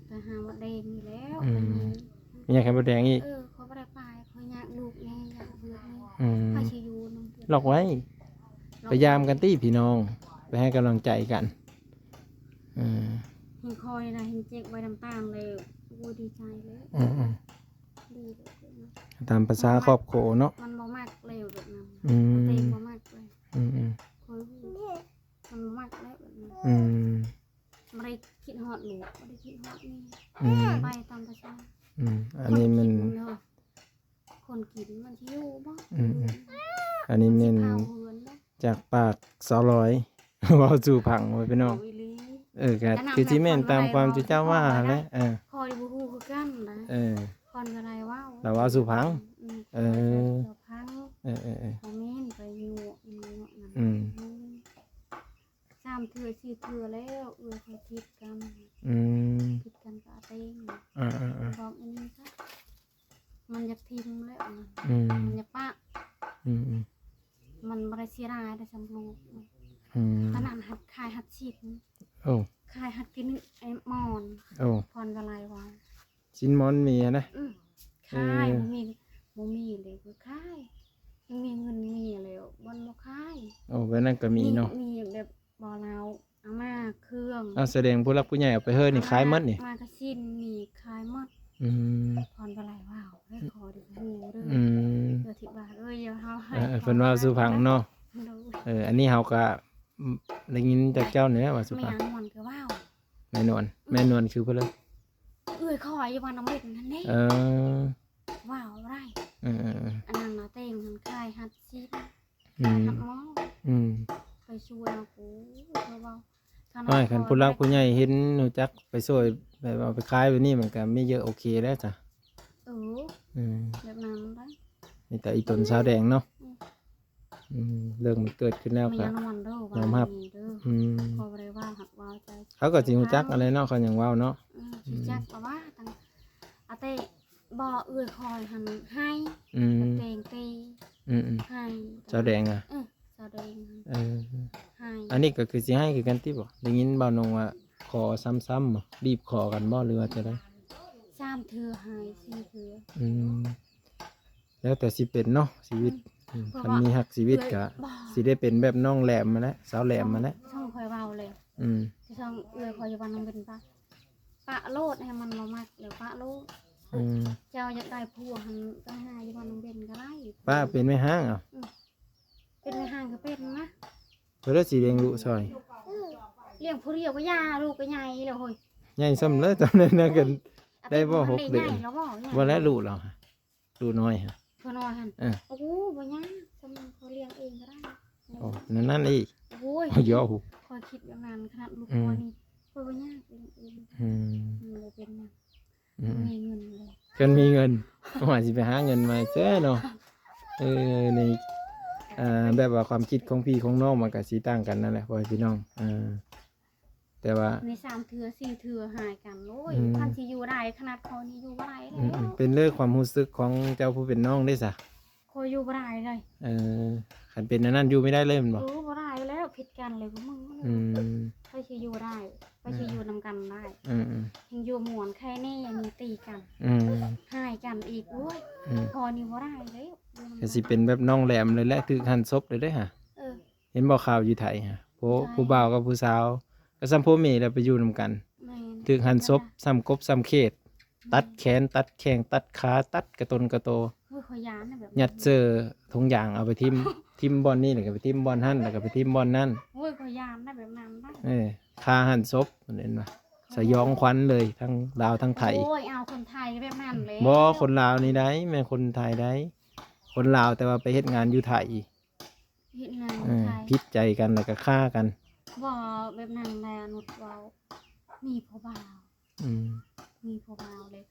ໄປຫາມະແດງນີ້ແລ້ວ. ອືມ ໄປຍິງ ມີຫຍັງໃຫ້ມະແດງອີກ? ເອີ ຂ້ອຍບໍ່ໄດ້ໄປ ຂ້ອຍຍາກລູກແດ່ ຍາກເຮືອນແດ່. ອືມ ໃຜຊິຢູ່ນຳ? ລັອກໄວ້ ໄປຢາມກັນຕິພີ່ນ້ອງ ໄປໃຫ້ກຳລັງໃຈກັນ. ເອີ ເຫັນຂ້ອຍນະ ເຫັນເຈັກໃບນ້ຳຕານແລ້ວ ໂອ້ຍ ດີໃຈເລີຍ. ອືມໆ ດີເລີຍນະ ຕາມພາສາຄອບຄົວເນາະ ມັນບໍ່ມັກແລ້ວແບບນັ້ນ. ອືມ ເຕັງບໍ່ມັກເລີຍ. ອືມໆ ຂ້ອຍຮູ້ ມັນມັກແລ້ວແບບນັ້ນ. ອືມ ບໍ່ໄດ້ຄິດຮອດລູກ ບໍ່ໄດ້ຄິດຮອດເມຍ. ອືມ ໄປຕາມພາສາ. ອືມ ອັນນີ້ແມ່ນ ຄົນກິນມັນຊິຢູ່ບໍ່? ອືມໆ ອັນນີ້ແມ່ນ ມັນຊິເຜົາເຮືອນບໍ່? ຈາກປາກສາວລອຍ ເວົ້າສູ່ຟັງໄວ້ພີ່ນ້ອງ. ເອີ ກໍຄືຊິແມ່ນຕາມຄວາມທີ່ເຈົ້າວ່າຫັ້ນແຫຼະ. ເອີ ຂ້ອຍບໍ່ຮູ້ຄືກັນນະ. ເອີ ຄອນກໍໄດ້ເວົ້າ ລາວເວົ້າສູ່ຟັງ. ອືມ ເອີ ເອີ ເອີ ແມ່ນໄປຢູ່ ອືມ ສາມເທື່ອສີ່ເທື່ອແລ້ວ ເອື້ອຍຂ້ອຍຜິດກັນ. ອືມ ຜິດກັນກັບອາເຕັງ. ເອີໆໆ ບອກອີ່ນີ້ຊະ ມັນຢາກຖິ້ມແລ້ວ. ອືມ ມັນຢາກປະ. ອືມໆ ມັນບໍ່ໄດ້ເສຍດາຍໄດ້ສຳລູກ. ອືມ ຕອນນັ້ນຮັດຂາຍຮັດຊີ້ນ. ໂອ້ ຂາຍຮັດກິນໄອ້ໝອນ. ໂອ້ ພອນວາລາຍວ່າ ຊິນມອນເມຍນະ. ອືມ ຂາຍ. ເອີ ບໍ່ມີ ບໍ່ມີເລີຍກໍຂາຍ. ມີເງິນເມຍແລ້ວ ມັນບໍ່ຂາຍ. ໂອ້ ແບບນັ້ນກໍມີເນາະ. ມີ ມີແບບບໍ່ລາວເອົາມາເຄື່ອງ. ອາ ສະແດງຜູ້ຫຼັກຜູ້ໃຫຍ່ເອົາໄປເຮີ້ນີ້ຂາຍໝົດນີ້. ມາກາຊິນນີ້ຂາຍໝົດ. ອືມ ພອນບໍ່ໄດ້ເວົ້າ ເອີ ຂໍໄດ້ຮູ້ເດີ. ອືມ ເພື່ອທີ່ວ່າ ເອີ ຢ່າເຮົາໃຫ້ ເອີ ເພິ່ນເວົ້າສູ່ຟັງເນາະ. ໂດຍ ເອີ ອັນນີ້ເຮົາກໍ ໄດ້ຍິນຈາກເຈົ້ານີ້ແຫຼະວ່າສຸພາ. ແມ່ນວນຄືເວົ້າ ແມ່ນວນ ແມ່ນວນຄືເພິ່ນເລີຍ. ເອື້ອຍຂ້ອຍຢູ່ບ້ານໜອງເບັນຫັ້ນເດ້. ເອີ ເວົ້າໄດ້. ເອີໆໆ ອັນນັ້ນນະ ແຕ່ງຫັ້ນຂາຍຮັດສິນ ອືມ ຂາຍຮັດໝໍ. ອືມ ໄປຊ່ວຍເອົາ ໂອ້ ເຂົາເວົ້າ ໂອ້ຍ ຄັນຜູ້ຫຼັກຜູ້ໃຫຍ່ເຫັນຮູ້ຈັກໄປຊ່ວຍ ແບບວ່າໄປຂາຍແບບນີ້ ມັນກະມີເຍອະ ໂອເຄແລ້ວຈ້ະ. ເອີ ອືມ ແບບນັ້ນໄດ໋. ມີແຕ່ອີ່ຕົນສາວແດງເນາະ. ອືມ ອືມ ເລື່ອງມັນເກີດຂຶ້ນແລ້ວກະຍອມຮັບ. ອືມ ເຂົາບໍ່ໄດ້ວ່າຮັກວ່າໃຈ ເຂົາກະຊິຮູ້ຈັກຫັ້ນແຫຼະເນາະ ເຂົາຍັງເວົ້າເນາະ. ອືມ ອືມ ຮູ້ຈັກກະວ່າຕັ້ງ ອາເຕ ບໍ່ ເອື້ອຍຂ້ອຍຫັ້ນໄຫ້ ອືມ ແຕ່ງຕີ ອືມໆ ໄຫ້ ສາວແດງອະ. ເອີ ສາວແດງ ເອີ ໄຫ້. ອັນນີ້ກະຄືຊິໄຫ້ຄືກັນຕິບໍ່? ໄດ້ຍິນບ່າວນົງວ່າຂໍຊ້ຳໆ ບໍ່? ລີບຂໍກັນບໍ່ ຫຼືວ່າຈັ່ງໃດ? ສາມເທື່ອໄຫ້ ສີ່ເທື່ອ. ອືມ ແລ້ວແຕ່ຊິເປັນເນາະ ຊີວິດ. ອືມ ອືມ ເພາະວ່າ ຄັນມີຮັກຊີວິດກະ ເອື້ອຍ ຊິໄດ້ເປັນແບບນ້ອງແຫຼມຫັ້ນແຫຼະ ສາວແຫຼມຫັ້ນແຫຼະ. ຊ່ອງ ຊ່ອງຂ້ອຍເວົ້າເລີຍ. ອືມ ຊ່ອງເອື້ອຍຂ້ອຍຢູ່ບ້ານໜອງເບັນ ປະ ປະໂລດ ໃຫ້ມັນບໍ່ມັກແລ້ວປະໂລດ. ອືມ ເຈົ້າຢາກໄດ້ຜົວຫັ້ນໄປຫາຢູ່ບ້ານໜອງເບັນກະໄດ້. ປ້າເປັນແມ່ຮ້າງເອົາ. ອືມ ເປັນແມ່ຮ້າງກະເປັນນະ. ເພິ່ນຊິລ້ຽງລູກຊ່ອຍ. ອືມ ລ້ຽງຜູ້ດຽວກະຢ່າ ລູກກະໃຫຍ່ແລ້ວເຮີ້ຍ. ໃຫຍ່ສ່ຳໃດ ສ່ຳໃດນະ ກະໄດ້ບໍ່ ຫົກເດືອນ. ບໍ່ແລ້ວລູກລາວ ລູກນ້ອຍ ຜູ້ນ້ອຍຫັ້ນ. ເອີ ໂອ້ ບໍ່ຍາກ ສ່ຳນັ້ນຂ້ອຍລ້ຽງເອງກະໄດ້. ໂອ້ ນັ້ນໆອີກ. ໂອ້ຍ ໂອ້ໂຫ ຂ້ອຍຄິດແບບນັ້ນ ຂະໜາດລູກ ອືມ ຂ້ອຍນີ້ ຂ້ອຍບໍ່ຍາກ ລ້ຽງເອງ. ອືມ ມັນບໍ່ເປັນຫຍັງ. ອືມ ມີເງິນເລີຍ ຄັນມີເງິນ ວ່າຊິໄປຫາເງິນໃໝ່ເທື່ອເນາະ. ເອີ ໃນ ອ່າ ແບບວ່າຄວາມຄິດຂອງພີ່ຂອງນ້ອງມັນກະຊິຕ່າງກັນນັ້ນແຫຼະ ພໍ່ແມ່ພີ່ນ້ອງ. ເອີ ແຕ່ວ່າ ມີສາມເທື່ອ ສີ່ເທື່ອຫາຍກັນ ໂອ້ຍ ອືມ ຄັນຊິຢູ່ໄດ້ ຂະໜາດຂ້ອຍນີ້ຢູ່ບໍ່ໄດ້ແລ້ວ. ອືມໆ ເປັນເລື່ອງຄວາມຮູ້ສຶກຂອງເຈົ້າຜູ້ເປັນນ້ອງເດ້ຊະ. ຂ້ອຍຢູ່ບໍ່ໄດ້ເລີຍ. ເອີ ຄັນເປັນອັນນັ້ນຢູ່ບໍ່ໄດ້ເລີຍແມ່ນບໍ່? ເອີ ບໍ່ໄດ້ແລ້ວ ຜິດກັນເລີຍ ອືມ ໃຜຊິຢູ່ໄດ້ ໃຜຊິຢູ່ນຳກັນໄດ້. ອືມໆ ຍັງຢູ່ມ່ວນໄຄແນ່ ມີຕີກັນ ອືມ ຫາຍກັນອີກ ໂອ້ຍ ອືມ ຂ້ອຍນີ້ບໍ່ໄດ້ເລີຍ. ກະຊິເປັນແບບນ້ອງແຫຼມເລີຍແຫຼະ ຖືກຫັນສົບເລີຍເດ້ຫະ. ເອີ ເຫັນບໍ່ຂ່າວຢູ່ໄທຫະ ຜູ້ ຜູ້ບ່າວກັບຜູ້ສາວ ກະສ່ຳຜົວເມຍແລ້ວໄປຢູ່ນຳກັນ ແມ່ນ ຖືກຫັນສົບ ສ່ຳກົບສ່ຳເຂດ ອືມ ຕັດແຂນ ຕັດແຂ້ງ ຕັດຂາ ຕັດກະຕົນກະໂຕ. ໂອ້ຍ ຂ້ອຍຢ້ານນະແບບນັ້ນ ຍັດເຊີຖົງຢາງເອົາໄປຖິ້ມ ຖິ້ມບ່ອນນີ້ ແລ້ວກະໄປຖິ້ມບ່ອນຫັ້ນ ແລ້ວກະໄປຖິ້ມບ່ອນນັ້ນ. ໂອ້ຍ ຂ້ອຍຢ້ານນະແບບນັ້ນນະ. ເອີ ຄາຫັນສົບ ເຫັນບໍ່ ສະຫຍອງຂວັນເລີຍ ທັງລາວທັງໄທ. ໂອ້ຍ ເອົາຄົນໄທແບບນັ້ນແຫຼະ. ບໍ່ ຄົນລາວນີ້ໃດ໋ ແມ່ນຄົນໄທໃດ໋ ຄົນລາວ ແຕ່ວ່າໄປເຮັດງານຢູ່ໄທ. ເຮັດງານ ເອີ ຢູ່ໄທ ຜິດໃຈກັນແລ້ວກະຂ້າກັນ. ບໍ່ ແບບນັ້ນແຫຼະ ນຸດເວົ້າ ມີຜູ້ບ່າວ ອືມ ມີຜູ້ບ່າວເລີຍ.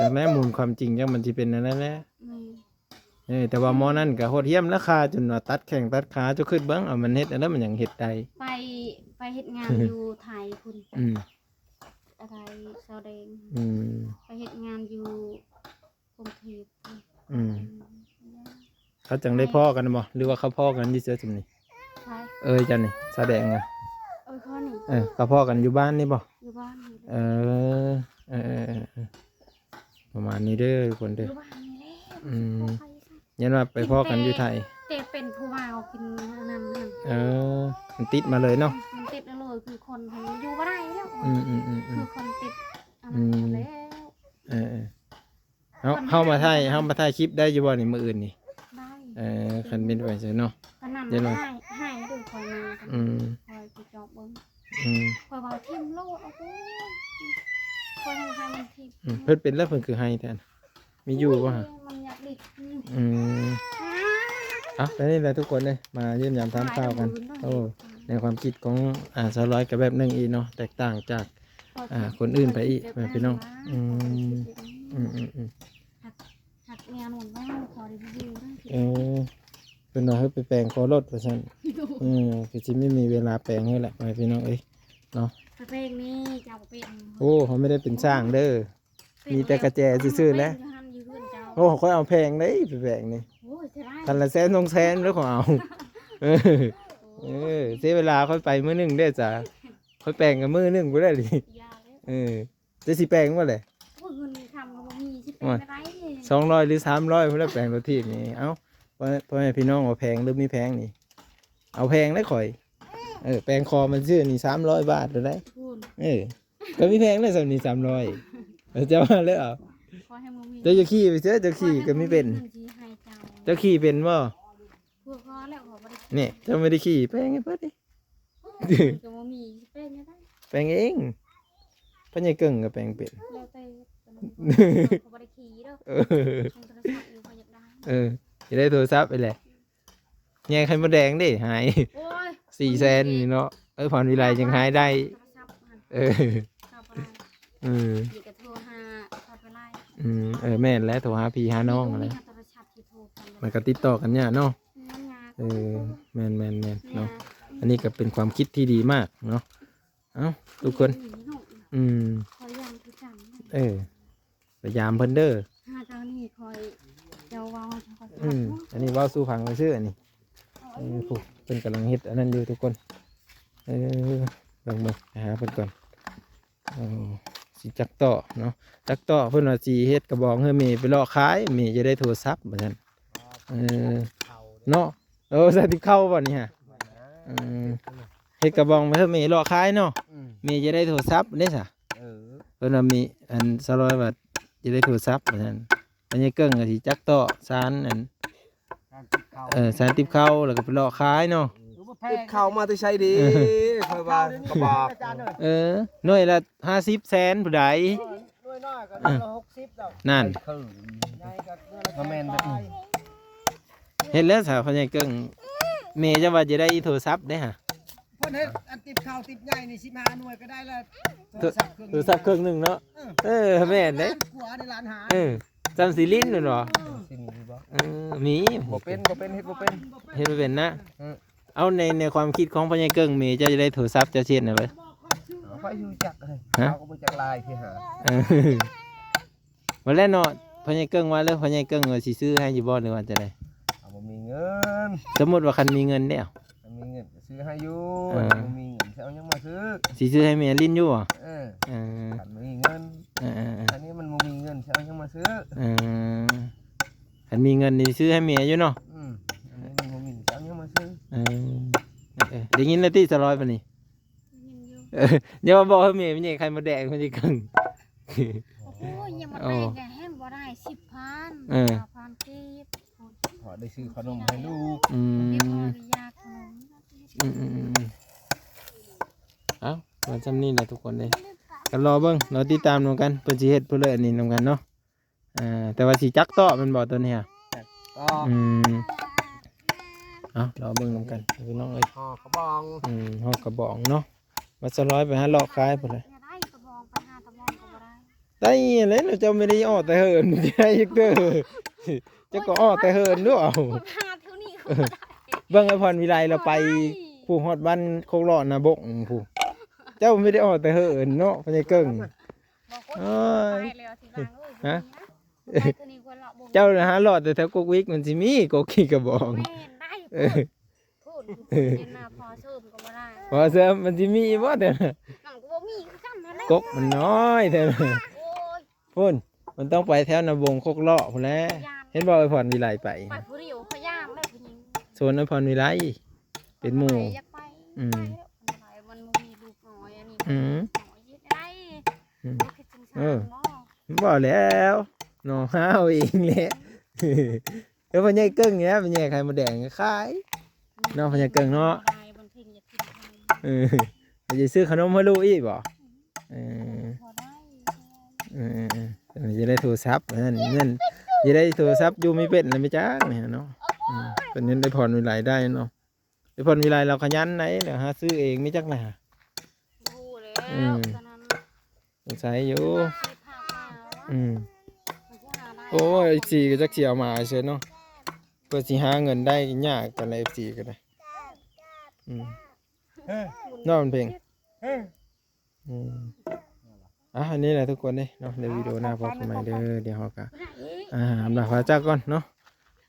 ຈັ່ງໃດ ມູນຄວາມຈິງຈັ່ງມັນຊິເປັນອັນນັ້ນແຫຼະ. ແມ່ນ ເອີ ແຕ່ວ່າໝໍນັ້ນກະໂຫດຫ້ຽມລະ ຂ້າຈົນວ່າຕັດແຂ້ງຕັດຂາ. ເຈົ້າຄຶດເບິ່ງ ເອົາ ມັນເຮັດອັນນັ້ນ ມັນຍັງເຮັດໄດ້. ໄປ ໄປເຮັດງານຢູ່ໄທພຸ້ນ. ອືມ ອາໄດ ສາວແດງ. ອືມ ໄປເຮັດງານຢູ່ ກຸງເທບ. ອືມ ເຂົາຈັ່ງໄດ້ພໍ້ກັນບໍ່ ຫຼືວ່າເຂົາພໍ້ກັນຢູ່ໃສຊຸມນີ້? ໃຜ? ເອີຍ ເຈົ້ານີ້ ສາວແດງນະ. ເອີຍ ຂ້ອຍນີ້ ເອີ ເຂົາພໍ້ກັນຢູ່ບ້ານນີ້ບໍ່? ຢູ່ບ້ານນີ້ແຫຼະ. ເອີ ເອີໆໆໆ ປະມານນີ້ເດີທຸກຄົນເດີ ຢູ່ບ້ານນີ້ແຫຼະ. ອືມ ຢ້ານວ່າໄປພໍ້ກັນຢູ່ໄທ ແຕ່ເປັນຜູ້ບ່າວກິນອັນນັ້ນຫັ້ນ. ເອີ ມັນຕິດມາເລີຍເນາະ. ມັນຕິດມາເລີຍ ຄືຄົນຢູ່ບໍ່ໄດ້ແລ້ວ. ອືມໆໆໆ ຄືຄົນຕິດອັນນັ້ນແລ້ວ. ອືມ ເອີໆ ເຮົາ ເຮົາມາຖ່າຍ ເຮົາມາຖ່າຍຄລິບໄດ້ຢູ່ບໍ່ນີ້ ມື້ອື່ນນີ້? ໄດ້. ເອີ ຄັນເປັນໄປຊັ້ນເນາະ. ຕອນນັ້ນ ເດີ ຂ້ອຍມາ ອືມ ຂ້ອຍໄປຈອບເບິ່ງ. ອືມ ຂ້ອຍວ່າຖິ້ມໂລດ ໂອ້ໂຫ ຂ້ອຍຍັງໃຫ້ມັນຖິ້ມ. ອືມ ເພິ່ນເປັນແລ້ວ ເພິ່ນຄືໄຫ້ແທ້ ມີຢູ່ບໍ່ຫະ? ມັນຢາກດິບ. ອືມ ອ່ະ ແຕ່ນີ້ແຫຼະທຸກຄົນເອີຍ ມາຢ້ຽມຢາມຖາມຂ່າວກັນ. ໂອ້ ໃນຄວາມຄິດຂອງ ອ່າ ສາວລອຍກະແບບໜຶ່ງອີກເນາະ ແຕກຕ່າງຈາກ ອ່າ ຄົນອື່ນໄປອີກ ພີ່ນ້ອງ. ອືມ ອືມໆໆ ຮັກ ຮັກເມຍໜູນວ່າຂໍໄດ້ຢູ່ນຳ. ເອີ ເພິ່ນວ່າໃຫ້ໄປແປງຄໍລົດວ່າຊັ້ນ. ເອີ ກະຊິມີ ມີເວລາແປງໃຫ້ແຫຼະ ພີ່ນ້ອງເອີຍເນາະ. ໄປແປງນີ້ເຈົ້າເປັນ. ໂອ້ ເຮົາບໍ່ໄດ້ເປັນຊ່າງເດີ ມີແຕ່ກະແຈຊື່ໆແຫຼະ. ໂອ້ ຂ້ອຍເອົາແພງເດ້ໄປແປງນີ້ ໂອ້ຍ ຄັນລະແສນສອງແສນແລ້ວຂ້ອຍເອົາ. ເອີ ເສຍເວລາຂ້ອຍໄປມື້ໜຶ່ງເດ້ຈ້າ ຂ້ອຍແປງກະມື້ໜຶ່ງພຸ້ນແຫຼະ. ເອີ ເຈົ້າຊິແປງບໍ່ແຫຼະ? ໂອ້ຍ ເງິນຄຳກະບໍ່ມີ ຊິແປງໄດ້ ສອງຮ້ອຍຫຼືສາມຮ້ອຍພຸ້ນແຫຼະ ແປງລົດຖີບນີ້. ເອົ້າ ພໍ່ແມ່ພີ່ນ້ອງ ເອົາແພງຫຼືມີແພງນີ້ ເອົາແພງໄດ໋ຂ້ອຍ. ເອີ ແປງຄໍມັນຊື່ນີ້ສາມຮ້ອຍບາດໂລດໄດ໋. ເອີ ກະມີແພງໄດ໋ສ່ຳນີ້ສາມຮ້ອຍ. ເຈົ້າວ່າແລ້ວ ເຈົ້າຢ່າຂີ່ໄປເຊີ ເຈົ້າຂີ່ກະມີເປັນ. ເຈົ້າຂີ່ເປັນບໍ່? ນີ້ ເຈົ້າບໍ່ໄດ້ຂີ່ ແປງໃຫ້ເພິ່ນ. ກໍບໍ່ມີ ຊິແປງແນວໃດ? ແປງເອງ. ພໍ່ໃຫຍ່ເກິ່ງກໍແປງເປັນ. ແລ້ວແຕ່ ເຂົາບໍ່ໄດ້ຂີ່ເດີ. ເອີ ເບິ່ງໂທລະສັບຢູ່ ຂ້ອຍຢາກໄດ້. ເອີ ຢາກໄດ້ໂທລະສັບນີ້ແຫຼະ. ແຍ່ໄຂ່ມົດແດງເດ້ ຫາຍ ໂອ້ຍ ສີ່ແສນນີ້ເນາະ. ເອີ ພອນວິໄລຍັງຫາຍໄດ້. ໂທລະສັບຫັ້ນ ເອີ ເອົາບໍ່ໄດ້. ເອີ ນີ້ກໍໂທຫາພອນວິໄລ. ອືມ ເອີ ແມ່ນແຫຼະ ໂທຫາພີ່ຫານ້ອງຫັ້ນແຫຼະ. ໂທລະສັບທີ່ໂທກັນ ມັນກໍຕິດຕໍ່ກັນຍາກເນາະ. ມັນຍາກ. ເອີ ແມ່ນໆໆ ເນາະ. ອັນນີ້ກໍເປັນຄວາມຄິດທີ່ດີມາກເນາະ. ເອົ້າ ທຸກຄົນ. ອືມ ຂ້ອຍຢ້ານຄືກັນ. ເອີ ໄປຢາມເພິ່ນເດີ. ຫາເຈົ້ານີ້ຂ້ອຍ ເຈົ້າເວົ້າໃຫ້ຂ້ອຍຟັງ. ອືມ ອັນນີ້ເວົ້າສູ່ຟັງຊື່ໆ ອັນນີ້. ເອີ ຜູ້ເພິ່ນກຳລັງເຮັດອັນນັ້ນຢູ່ທຸກຄົນ. ເອີ ເບິ່ງໆ ໄປຫາເພິ່ນກ່ອນ. ເອີ ຊິຈັກຕໍ່ເນາະ ຈັກຕໍ່. ເພິ່ນວ່າຊິເຮັດກະບອງໃຫ້ແມ່ໄປເລາະຂາຍ ແມ່ຈະໄດ້ໂທລະສັບວ່າຊັ້ນ. ເອີ ເນາະ. ເອີ ໃສ່ຕິບເຂົ້າບໍ່ນີ້ຫະ? ເອີ ເຮັດກະບອງໄວ້ໃຫ້ແມ່ເລາະຂາຍເນາະ. ອືມ ແມ່ຈະໄດ້ໂທລະສັບເດ້ຊະ. ເອີ ເພິ່ນວ່າມີ ອັນ ສາວລອຍວ່າຈະໄດ້ໂທລະສັບວ່າຊັ້ນ. ອັນນີ້ເກິ່ງກໍຊິຈັກຕໍ່ສານ ອັນ ສານຕິບເຂົ້າ ເອີ ສານຕິບເຂົ້າ ແລ້ວກໍໄປເລາະຂາຍເນາະ. ຕິບເຂົ້າມາແຕ່ໃສເດ້? ເອີ ຂ້ອຍວ່າກະບອກ ເອີ ໜ່ວຍລະຫ້າສິບແສນຜູ້ໃດ. ໜ່ວຍນ້ອຍກໍໜ່ວຍລະຫົກສິບດອກ. ນັ້ນ ໃຫຍ່ກໍໜ່ວຍລະ ກໍແມ່ນແບບນີ້. ເຮັດແລ້ວຊະພໍ່ໃຫຍ່ເກິ່ງ ແມ່ເຈົ້າວ່າຈະໄດ້ໂທລະສັບເດ້ຫະ. ເພິ່ນເຮັດອັນຕິບເຂົ້າຕິບໃຫຍ່ນີ້ ສິບຫ້າໜ່ວຍກໍໄດ້ລະ ໂທລະສັບເຄື່ອງ ໂທລະສັບເຄື່ອງໜຶ່ງເນາະ. ເອີ ເອີ ແມ່ນເດ້. ລ້ານກວ່າໃນລ້ານຫ້າ. ເອີ ຈຳຊິຫຼິ້ນແມ່ນບໍ່? ເອີ ຊິມີຢູ່ບໍ່? ເອີ ມີ. ບໍ່ເປັນ ບໍ່ເປັນ ເຮັດບໍ່ເປັນ ເຮັດບໍ່ເປັນນະ. ເອີ ເອົາ ໃນ ໃນຄວາມຄິດຂອງພໍ່ໃຫຍ່ເກິ່ງ ແມ່ເຈົ້າຈະໄດ້ໂທລະສັບ ເຈົ້າຊິເຮັດແນວໃດ? ຂ້ອຍຮູ້ຈັກເລີຍ ຮະ? ເຮົາກໍບໍ່ຈັກຫຼາຍຄືຫາ. ເອີ ວ່າແລ້ວເນາະ ພໍ່ໃຫຍ່ເກິ່ງວ່າແລ້ວ ພໍ່ໃຫຍ່ເກິ່ງວ່າຊິຊື້ໃຫ້ຢູ່ບໍ່ ຫຼືວ່າຈັ່ງໃດ? ເຮົາບໍ່ມີເງິນ. ສົມມຸດວ່າຄັນມີເງິນເດ້? ຄັນມີເງິນກໍຊື້ໃຫ້ຢູ່. ເອີ ຄັນບໍ່ມີເງິນຊິເອົາຫຍັງມາຊື້? ຊິຊື້ໃຫ້ແມ່ຫຼິ້ນຢູ່ບໍ່? ເອີ ເອີ ຄັນມີເງິນ. ເອີໆໆ ອັນນີ້ມັນບໍ່ມີເງິນຊິເອົາຫຍັງມາຊື້? ເອີ ຄັນມີເງິນນີ້ຊື້ໃຫ້ແມ່ຢູ່ເນາະ. ອືມ ອັນນີ້ມັນບໍ່ມີຊິເອົາຫຍັງມາຊື້? ເອີ ເອີ ໄດ້ຍິນແລ້ວຕິສາວລອຍປານນີ້? ໄດ້ຍິນຢູ່. ເອີ ຢ່າມາບອກໃຫ້ແມ່ ແມ່ໃຫຍ່ໄຂ່ມົດແດງ ພໍ່ໃຫຍ່ເກິ່ງ. ໂອ້ຍ ຍັງບໍ່ໄດ້ ແຮງບໍ່ໄດ້ ສິບພັນ ເອີ ຫ້າພັນກີບ. ພໍໄດ້ຊື້ຂະໜົມໃຫ້ລູກ. ອືມ ອືມໆໆ ເອົ້າ ວ່າຊ່ຳນີ້ແຫຼະທຸກຄົນເດ້. ກໍລໍເບິ່ງ ລໍຕິດຕາມນຳກັນ ເພິ່ນຊິເຮັດເພິ່ນເລີຍອັນນີ້ນຳກັນເນາະ. ເອີ ແຕ່ວ່າຊິຈັກຕໍ່ແມ່ນບໍ່ຕົວນີ້ຫະ? ຈັກຕໍ່. ອືມ ເອົ້າ ລໍເບິ່ງນຳກັນພີ່ນ້ອງເອີຍ. ຫໍ່ກະບອງ. ອືມ ຫໍ່ກະບອງເນາະ. ວ່າສາວລອຍໄປຫາເລາະຂາຍພຸ້ນແຫຼະ. ໄດ້ກະບອງ ໄປຫາກະບອງກໍບໍ່ໄດ້. ໄດ້ແຫຼະເນາະ ເຈົ້າມີໄດ້ອອກແຕ່ເຫີນ ໄດ້ຈັກເທື່ອ. ເຈົ້າກໍອອກແຕ່ເຫີນດູເອົາ. ເບິ່ງໄອ້ພອນວິໄລລາວໄປ ຜູ້ຮອດບ້ານໂຄກເລາະນາບົກພຸ້ນ. ເຈົ້າມີໄດ້ອອກແຕ່ເຫີນເນາະ ພໍ່ໃຫຍ່ເກິ່ງ. ໂອ້ຍ ຮະ? ເຈົ້ານະຫາເລາະແຕ່ແຖວກົກວິກ ມັນຊິມີກົກຂີ້ກະບອງ. ແມ່ນໄດ໋. ເອີ ພຸ້ນ ຢູ່ໜ້າພໍເສີມກໍບໍ່ໄດ້. ພໍເສີມມັນຊິມີບໍ່ແຖວນັ້ນ? ມັນກໍບໍ່ມີຄືກັນຫັ້ນແຫຼະ ກົກມັນນ້ອຍແຖວນັ້ນ. ໂອ້ຍ ພຸ້ນ ມັນຕ້ອງໄປແຖວນາບົງໂຄກເລາະພຸ້ນແຫຼະ. ຢ້ານ ເຫັນບໍ່ ໄອ້ພອນວິໄລໄປ ໄປຜູ້ດຽວ ຂ້ອຍຢ້ານແລ້ວຜູ້ຍິງ. ໂຊນໄອ້ພອນວິໄລເປັນໝູ່. ຢາກໄປ ອືມ ໄປແລ້ວ ມັນບໍ່ມີລູກນ້ອຍອັນນີ້. ອືມ ນ້ອຍເຮັດໄດ້. ອືມ ເອີ ບໍ່ແລ້ວ ນ້ອງຫາເອົາເອງແຫຼະ. ເອີ ພໍ່ໃຫຍ່ເກິ່ງນີ້ແຫຼະ ພໍ່ໃຫຍ່ໄຂ່ມົດແດງຂາຍເນາະ ພໍ່ໃຫຍ່ເກິ່ງເນາະ. ເອີ ຢາກຊື້ຂະໜົມໃຫ້ລູກອີກບໍ່? ເອີ ເອີ ເອີ ຢາກໄດ້ໂທລະສັບ ເງິນ ເງິນ ຢາກໄດ້ໂທລະສັບ ຢູ່ມີເປັນແລ້ວມີຈັກນີ້ເນາະ. ອືມ ເພິ່ນເຫັນໄອ້ພອນວິໄລໄດ້ເນາະ. ໄອ້ພອນວິໄລລາວຂະຫຍັນໃດ໋ ລາວຫາຊື້ເອງ ມີຈັກລະຫາ. ບໍ່ຮູ້ແລ້ວ ອືມ ຕອນນັ້ນ ສົງໄສຢູ່. ອືມ ໂອ້ຍ ເອັຟຊີ ກໍຈັກຊິເອົາມາໃສເນາະ ເພື່ອຊິຫາເງິນໄດ້ຍາກກັນແຫຼະ ເອັຟຊີ ກໍໄດ້. ອືມ ເອີ ນ້ອງເພັງ. ເອີ ອືມ ອ່ະ ອັນນີ້ແຫຼະທຸກຄົນເດ້ເນາະ ໃນວິດີໂອໜ້າພໍ້ກັນໃໝ່ເດີ. ດຽວເຮົາກໍ ອ່າ ອຳລາພາຈາກກ່ອນເນາະ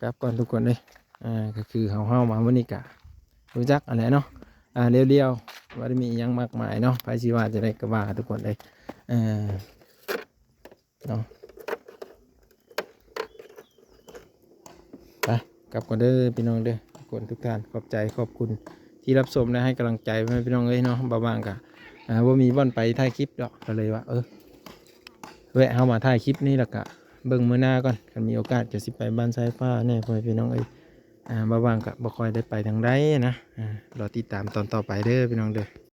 ກັບກ່ອນທຸກຄົນເດ້. ອ່າ ກໍຄືເຮົາ ເຮົາມາມື້ນີ້ກະຮູ້ຈັກຫັ້ນແຫຼະເນາະ ອ່າ ລຽວໆ ບໍ່ໄດ້ມີອີ່ຫຍັງມາກມາຍເນາະ. ໃຜຊິວ່າຈັ່ງໃດກໍວ່າທຸກຄົນເດ້ ເອີ ເນາະ. ໄປ ກັບກ່ອນເດີພີ່ນ້ອງເດີ ທຸກຄົນທຸກທ່ານ. ຂອບໃຈຂອບຄຸນທີ່ຮັບຊົມ ແລະ ໃຫ້ກຳລັງໃຈພໍ່ແມ່ພີ່ນ້ອງເອີຍເນາະ. ບາງໆກະ ອ່າ ບໍ່ມີບ່ອນໄປຖ່າຍຄລິບດອກ ກໍເລີຍວ່າ ເອີ ແວະເຂົ້າມາຖ່າຍຄລິບນີ້ ແລ້ວກະເບິ່ງມື້ໜ້າກ່ອນ. ຄັນມີໂອກາດກໍຊິໄປບ້ານຊາຍຟ້າແດ່ ພໍ່ແມ່ພີ່ນ້ອງເອີຍ. ອ່າ ບໍ່ວ່າງກໍບໍ່ຄ່ອຍໄດ້ໄປທາງໃດນະ. ອ່າ ລໍຕິດຕາມຕອນຕໍ່ໄປເດີພີ່ນ້ອງເດີ.